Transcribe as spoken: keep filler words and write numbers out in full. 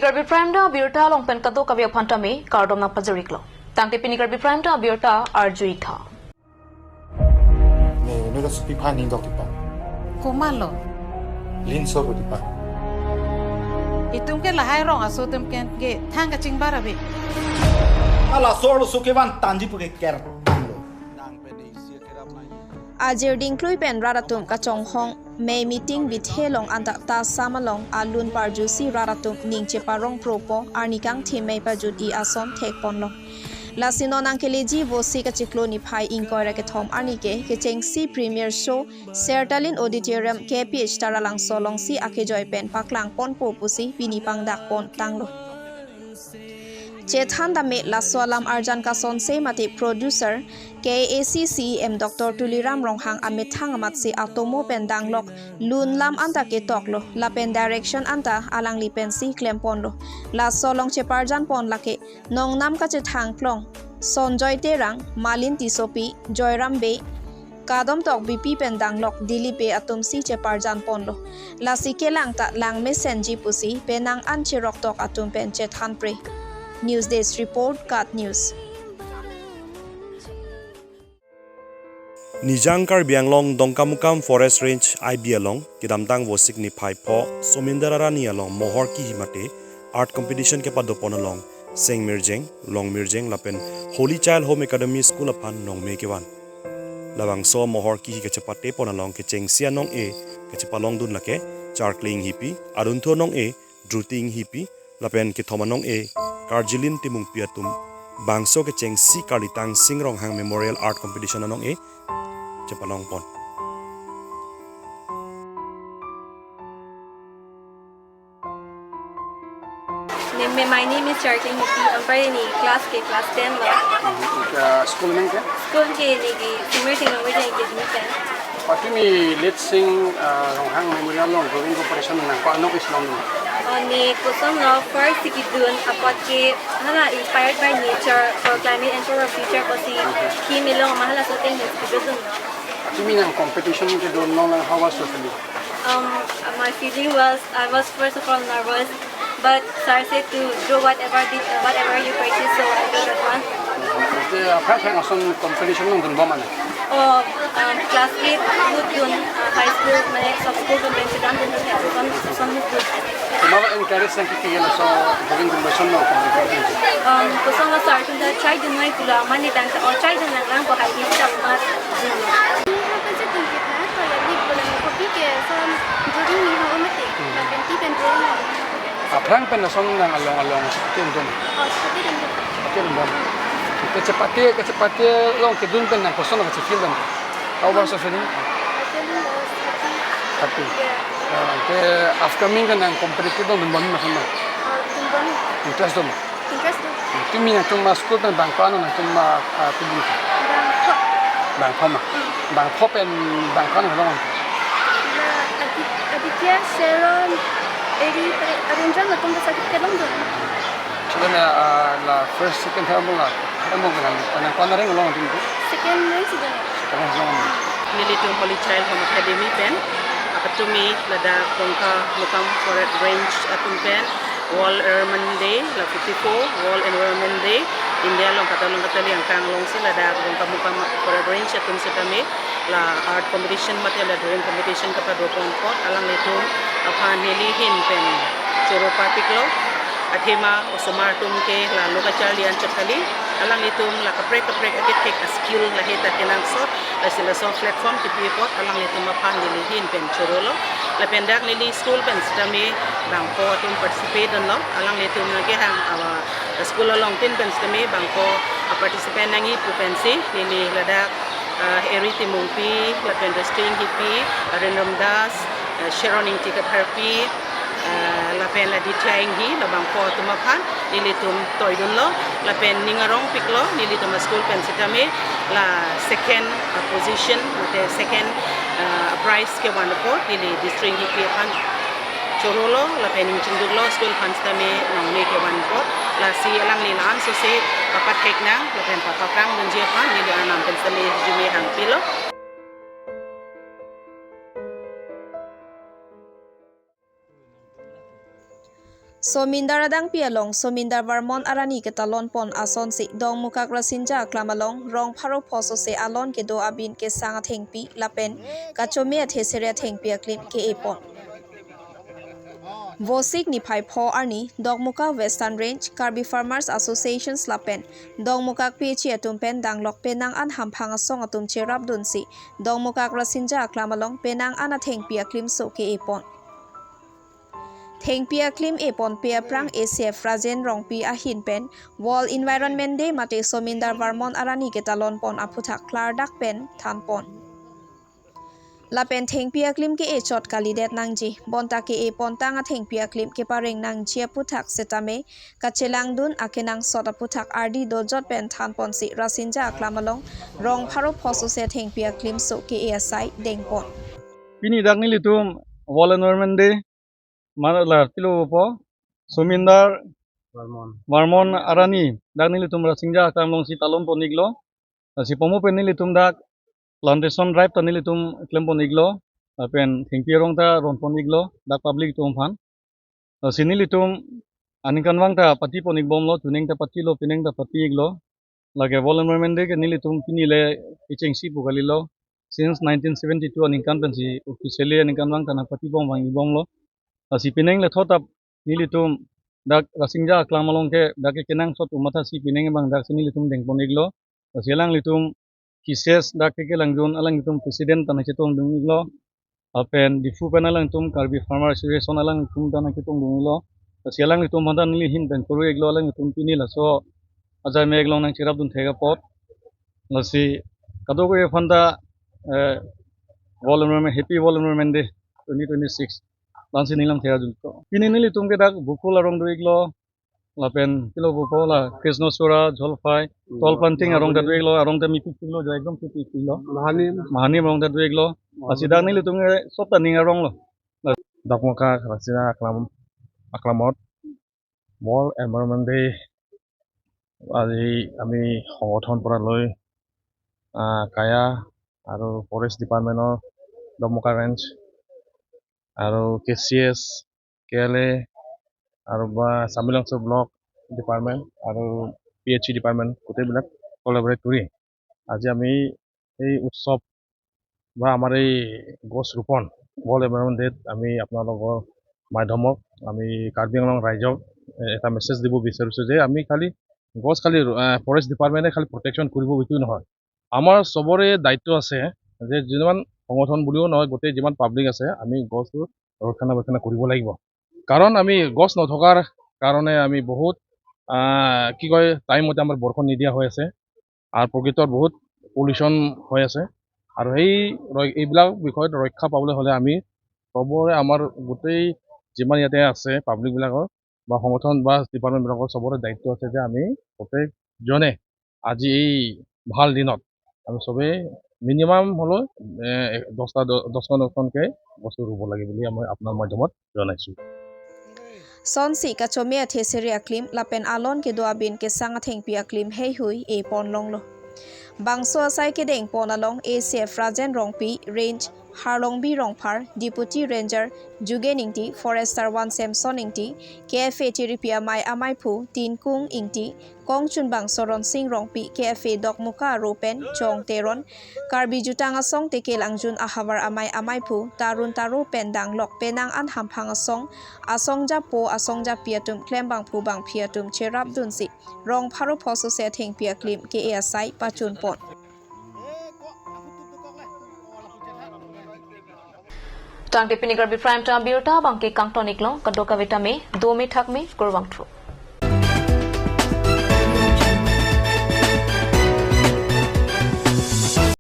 Karbi Prime Time abirta along pen kadokave aphan tame kardom nangpajir-iklo. Tangte pini Karbi Prime Time abirta arju-ik tha. Ne, ne ka supi phan ning dok tipa. Komatlo? Linso ko tipa. Itum ke lahai rong aso atum ke, ke thang kachingbar ave. Ala sor lo suke van tanji puke ker tanglo. Ajir dingklui pen rat atum kachonghong mei meeting bithe long anta Tassam along alun parjusi rat atum ning cheparong propo arni kangthim mei pajut-i ason thekponlo. Lasi non nangkeleji Vosik achiklo niphai ingkoi ra kethom arni ke kechengsi premiere show Sertalin Auditorium K P H Taralangso alongsi akejoi pen paklangponpo pusi pini pangdakpon tanglo. Chethan tame laso alam arjan kasonse mate producer K A A C C E M Doctor Tuliram Ronghang amethang amatsi atomo pen danglok lun lam anta ketoklo lapen direction anta alangli pensi klemponlo. Laso along cheparjanpon lake Nongnam Kachethang Klong, Sonjoy Terang, Malin Tissopi, Joyram Bey, Kadom Tokbipi pen danglok Dilip Bey atumsi cheparjanponlo. Lasi kelang ta langmesenji pusi penang an cheroktok atum pen chethanpre. News Desk Report, KAT News. Nijang Karbi Anglong Dongkamukam Forest Range I B along kedamtang Vosik niphai pho Somindra Rani along mohor kihi mate art competition kepadopon along Seng Mirjeng, Long Mirjeng lapen Holy Child Home Academy School aphan nongme kevan. Labangso mohor kihi kachepatepon along kechengsi anong-e kachepalongdun lake Charkli Inghipi, adunthu anong-e Druti Inghipi, lapen kethom anong-e Karjilin Timungpi atum bangso kechengsi Karlitang Sing Ronghang Memorial Art Competition anong-e chepalongpon. Ne, me, my name is Charkli Inghipi. Anparke ne class ke class ten lo. Mhm. Ika school name ke? School ke ne ke Sing Mirjeng Long Mirjeng Academy pen. Pati ne Lead Sing, ah, Ronghang Memorial along drawing competition nangko-an nok isi longdun? Oh, ne kosonlo, first si kedun apot ke hala inspired by nature for climate and for our future pusi theme along ma halaso ateng si kedun lo. Pati ne nang competition kedun along nang how was your feeling? Um, my feeling was, I was first of all nervous, but sir said to do whatever did, whatever you practice, so I do that one. Ante aphrang aphrang ason competition along dunbom ma ne? Oh, um, class eight ahut dun, uh, high school, mane sub school competition dun dun, ason, ason ahut dun. Komat encourage nangkepi laso drawing competition along competition? Um, kosonlo, sir atum ta try dun noi pulo, amat ne tangte, oh, try dun nanglang pu hai ne chak mat dun. Ni ha pa je tun kita, ko ya ni bola ni kopi ke son drawing ni ho mate. Hmm. Lapen ti pen drawing ni ho mate. Aphrang pen lason nang along along ati dun? Oh, ati dun. Ati dun. Kachepate, kachepate along kedun pen nang koson kachefeel dun? How was your feeling? My feeling was happy. Happy. Yeah. Ah, ke upcoming ke nang competitive along dunbom ma, dunbom? Oh, dunbom. Interest dun? Interest dun. Tumi nangtum a-school pen bang ko-an nangtum a, a, kedun? Bang pho. Bang pho ma? Hmm. Bang pho pen bang ko-an nangtum? La Adi-, Aditya, Sharon, Eri, Arindra, latum ta certificate longdun. Children, ah, la first, second, third among la, third among nang, nang ko-an areng longdun? Second rank si dun. Second rank longdun. Nelitum Holy Child Home Academy pen, ah, patumi ladak Dongkamukam Forest Range atum pen World Environment Day, la fifty-four World Environment Day, India along katalong katali angkang alongsi ladak Dongkamukam Forest Range atum setame la art competition mate la drawing competition kepadopon apot alanglitum aphan neli ahin pen choro parpiklo. Athema osomar atum ke la lo kacharli anchot kali, alanglitum la kaprek kaprek akethek a-skill lahei ta kenangsot, lasi laso platform kipi apot alanglitum aphan neli ahin pen chorolo. Lapen dak neli school pen setame bang pho atum participate dunlo, alanglitum nangkehang a-school along tin pen setame bang pho a-participant nangji pu pensi neli ladak, ah, Eri Timungpi, lapen Destiny Inghipi, Arindam Das, ah, Sharon Ingti Katharpi, ah, lapen Aditya Inghi, la bang pho atum aphan nelitum toidunlo, lapen ning arongpiklo, nelitum a-school pen setame la second, ah, position, mate second, ah, prize kevan apot neli Destiny Inghipi aphan chorolo, lapen ning chingduklo, school aphan setame nongle kevan apot, lasi alangli la-an sose papathek nang, lapen papaprang dunji aphan neli Arnam pen setame jume hangpilo. Somindar adangpi along Somindar Varmon Arani ketalon pon asonsi Dongmukak Rasinja Aklam along rong pharo phosose alon kedo abin kesang athengpi lapen kachome athesere athengpi aklim ke-e pon. Vosik niphai pho arni Dongmukak Western Range Karbi Farmers Associations lapen Dongmukak P H E atum pen danglok penang an hamphang asong atum cherapdunsi Dongmukak Rasinja Aklam along penang an athengpi aklimso ke-e pon. Thengpi aklim e ponpe aphrang A C F Rajen Rongpi ahin pen World Environment Day mate Somindar Varmon Arani ketalon pon aphuthak klardak pen than pon. Lapen thengpi aklim ke-e chot kalidet nangji, bonta ke-e pontang athengpi aklim kepareng nangji aphuthak setame kachelangdun akenangsot aphuthak ardi dojot pen than ponsi Rasinja Aklam along rong pharo phosose thengpi aklimso ke-e asai deng pon. Pini dak nelitum World Environment Day, mana la pilo po, Somindar Varmon. Varmon Arani dak nelitum Rasinja Aklam alongsi talon pon-iklo. Lasi pomo pen nelitum dak plantation drive ta nelitum klem pon-iklo. Lapen thengpi arong ta ron pon-iklo dak public atum aphan. Lasi nelitum aningkanvang ta pati pon-ik bomlo, toning ta patilo, penang ta pati-iklo. Lake World Environment Day ke nelitum pini le kechengsi pu kalilo. Since nineteen seventy-two aningkan pensi officially aningkanvang ta nangpati bom vang-ik bomlo. Lasi penang le thotap nelitum dak Rasinja Aklam along ke dak kenangsot atum mathasi penang abang daksi nelitum deng pon-iklo. Lasi alanglitum K C S dak kelangjun alanglitum president ta nangchetongdun-iklo. Lapen Diphu pen alangtum Karbi Farmer Association alangtum ta nangchetongdun-iklo. Lasi alanglitum aphan ta neli ahin pen kuru-iklo, alanglitum pini laso ajai mek along nangcherapdun thek apot. Lasi kadokave aphan ta, eh, World Environment, Happy World Environment Day twenty twenty-six. Lansi neli lam thera junko. Pini nelitum ke dak Bokul arong do-iklo. Lapen pilo po la Krishna Sura, Jolphai, tall planting arong ta do-iklo, arong ta mepik-piklo, jo ekdom mepik-piklo. Mahani. Mahani arong ta do-iklo. Lasi dak nelitum ke sop ta ning aronglo. Dongmukak Rasinja Aklam, Aklamot World Environment Day আজি আমি সংগঠন পৰা লৈ, আহ, কায়া আৰু ফৰেষ্ট ডিপাৰ্টমেণ্টৰ Dongmukak range আৰু কে চি এছ, কে এল এ আৰু বা চামগুৰি ব্লক ডিপাৰ্টমেণ্ট আৰু পি এইচ ই ডিপাৰ্টমেণ্ট গোটেইবিলাক কলাবৰেট কৰি আজি আমি এই উৎসৱ বা আমাৰ এই গছ ৰোপণ ৱৰ্ল্ড এনভাইৰনমেণ্ট ডেত আমি আপোনালোকৰ মাধ্যমত আমি কাৰ্বি আংলং ৰাইজক এ-, এটা মেছেজ দিব বিচাৰিছোঁ যে আমি খালি গছ খালি ৰু-, আহ, ফৰেষ্ট ডিপাৰ্টমেণ্টে খালি প্ৰটেকশ্যন কৰিব এইটো নহয়। আমাৰ চবৰে দায়িত্ব আছে যে যিমান সংগঠন বুলিও নহয়, গোটেই যিমান পাব্লিক আছে, আমি গছটো ৰক্ষণাবেক্ষণ কৰিব লাগিব। কাৰণ আমি গছ নথকাৰ কাৰণে আমি বহুত, আহ, কি কয়, টাইম মতে আমাৰ বৰষুণ নিদিয়া হৈ আছে আৰু প্ৰকৃতিৰ বহুত পলিউশ্যন হৈ আছে। আৰু সেই ৰ-, এইবিলাক বিষয়ত ৰক্ষা পাবলৈ হ'লে আমি চবৰে, আমাৰ গোটেই যিমান ইয়াতে আছে পাব্লিকবিলাকৰ বা সংগঠন বা ডিপাৰ্টমেণ্টবিলাকৰ চবৰে দায়িত্ব আছে যে আমি প্ৰত্যেকজনে আজি এই ভাল দিনত আমি চবেই মিনিমাম হ'লেও, এ, দহটা, দ-, দহখন, দহখনকৈ গছ ৰুব লাগে বুলি মই আপোনাৰ মাধ্যমত জনাইছোঁ। Sonsi kachome athesere aklim lapen alon kedo abin kesang athengpi aklim heihui e pon longlo. Bangso asai kedeng pon along A C F Rajen Rongpi, Range Harlongbi Rongphar, Deputy Ranger Jugen Ingti, Forester One Samson Ingti, K F A Tiripi Amei amaiphu Tinkung Ingti, kongchunbang Soronsing Rongpi, K F A Dongmukak Aro pen Chong Teron, Karbi Jutang Asong Tekelangjun ahavar amei amaiphu Tarun Taro pen danglok penang an hamphang asong, asongjapo asongjapi atum klembangphu bangphi atum cherapdunsi rong pharo phosose athengpi aklim ke-e asai pachun pon. Tangte pini Karbi Prime Time abirta abangke kangton-iklong, kadokave tame dome thakme, kurvangthu.